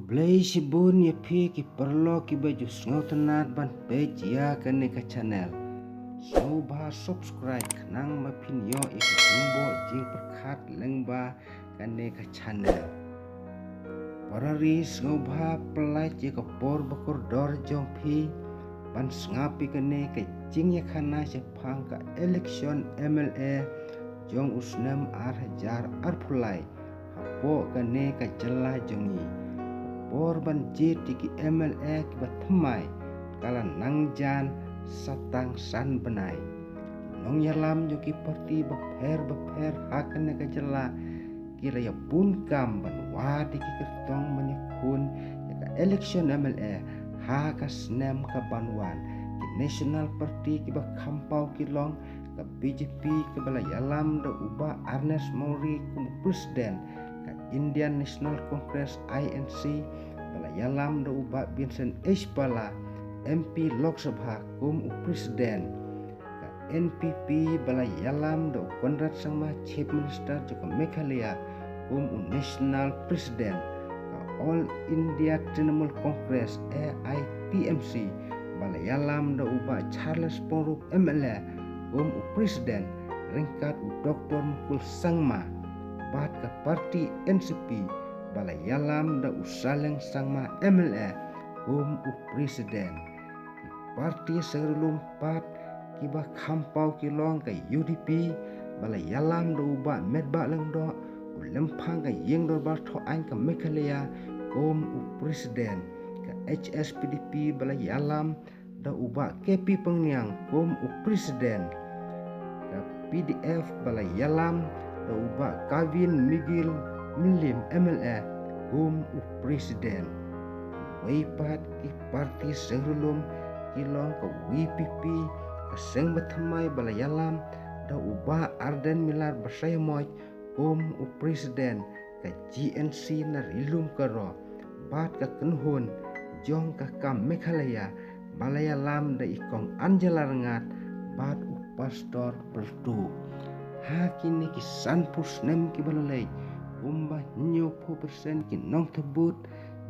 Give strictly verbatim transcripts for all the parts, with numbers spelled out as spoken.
Khublei shibun ïa phi ki paralok kiba ju sngewtynnat ban peit ïa kane ka channel. Sngewbha subscribe khnang ba phin ïoh ïa ki jingpyrkhat lyngba kane ka channel. Para ri, sngewbha pyllait ïa ka por ba kordor jong phi ban sngap ïa kane ka jingïakhana shaphang ka election M L A jong u snem ar hajar arphew lai hapoh kane ka jylla jong ngi. Ka por ban jied ïa ki M L A kiba thymmai ka la nang jan sa tang san bnai. Nongïalam jong ki parti bapher bapher ha kane ka jylla ki la ïabun kam ban wad ïa ki kyrtong ban ïakhun ïa ka election M L A ha ka snem ka ban wan. Ki national party kiba kham paw ki long ka B J P kaba la ïalam da u Bah Ernest Mawrie kum u president, ka Indian National Congress, I N C, ba la ïalam da u Bah Vincent H Pala, M P Lok Sabha, kum u president, ka N P P ba la ïalam da u Conrad Sangma, Chief Minister jong ka Meghalaya, kum u national president, ka All India Trinamool Congress, A I T M C, ba la ïalam da u Bah Charles Pongrup M L A kum u president ryngkat u Doktor Mukul Sangma, bad ka parti N C P ba la ïalam da u Saleng Sangma M L A kum u president. Ki parti seng ryllum pat kiba kham paw ki long ka U D P ba la ïalam da u Bah Metbah Lyngdoh, u lympang ka ïing dorbar thaw aiñ ka Meghalaya, kum u president. Ka H S P D P ba la ïalam da u Bah K P Pangniang kum u president. Ka P D F ba la ïalam da u Bah Kavin Miguel Myllim M L A kum u president. Wei pat ki parti seng ryllum ki long ka V P P, ka seng bathymmai ba la ïalam da u Bah Ardent Miller Basaiawmoit kum u president, ka G N C na Ri Lum Garo, bad ka kynhun jong ka kam Meghalaya ba la ïalam da i Kong Angela Rngat bad u Pastor Pyrtuh. Ha kine ki sanphew snem kiba la leit, kumba hynñiewphew percent ki nongthbud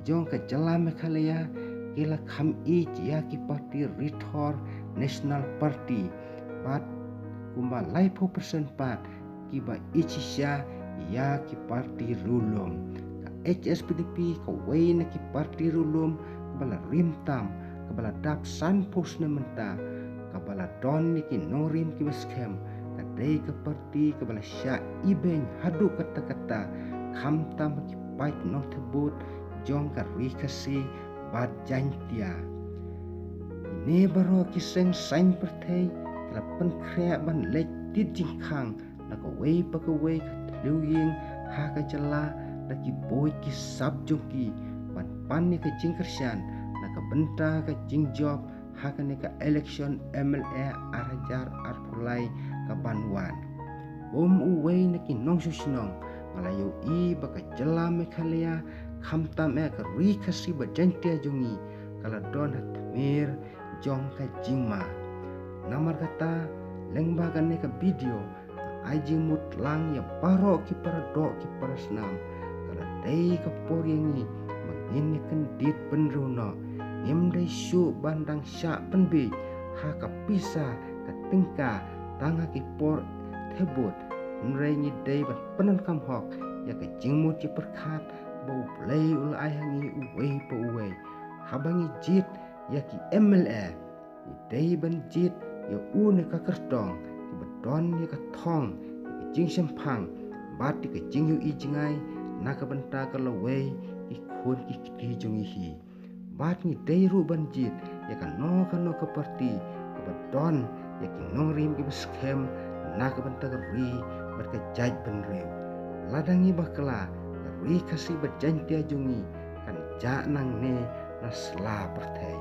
jong ka jylla Meghalaya ki la kham ïeit ïa ki parti rithor National Party, bad kumba laiphew percent pat kiba ïeit shisha ïa ki parti riewlum. Ka H S P D P kawei na ki parti riewlum kaba la rim tam, kaba la dap sanphew snem mynta, kaba la don ïa ki nongrim kiba skhem, ka dei ka parti kaba la shah ibeiñ haduh katta katta, khamtam ha ki paid nongthbud jong ka Ri Khasi bad Jaintia. Kine baroh ki seng saiñ pyrthei ki la pynkhreh ban leit tied jingkhang na kawei pa kawei ka thliew ïing ha ka jylla da ki buit ki sap jong ki ban pan ïa ka jingkyrshan na ka bynta ka jingjop ha kane ka election M L A ar hajar arphew lai ka ban wan. Kum uwei na ki nongshong shnong, nga la ïohi ba ka jylla Meghalaya, khamtam eh ka Ri Khasi bad Jaintia jong ngi, ka la don ha tmier jong ka jingma. Namar kata, lyngba kane ka video, nga ai jingmut lang ïa baroh ki paradoh ki parasnam. Ka la dei ka por ïa ngi ba ngin ïa kyndit bynriew noh. Ngim dei shuh ban dang shah pynbiej ha ka pisa ka tyngka tang ha ki por thebud. Hynrei ngi dei ban pyndonkam hok ïa ka jingmut jingpyrkhat ba U Blei u la ai ha ngi uwei pa uwei. Haba ngi jied ïa ki M L A, ngi dei ban jied ïa une ka kyrtong, kiba don ïa ka thong, ïa ka jingshemphang, bad ïa ka jingïohi jngai na ka bynta ka lawei ki khun ki kti jong ngi hi. Bad ngi dei ruh ban jied ïa kano kano ka parti kaba don ïa ki nongrim kiba skhem na ka bynta ka ri bad ka jaitbynriew. Lada ngi bakla, ka Ri Khasi bad Jaintia jong ngi kan jah nangne na sla pyrthei.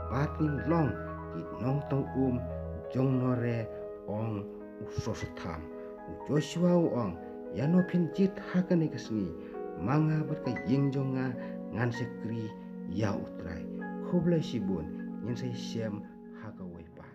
Bad ngin long ki nongtong um jong nore, ong u Soso Tham. U Joshua u ong, ïa no phin jied ha kane ka sngi, ma nga bad ka ïing jong nga ngan shakri ïa U Trai. Khublei shibun, ngin sa ïashem ha kawei pat.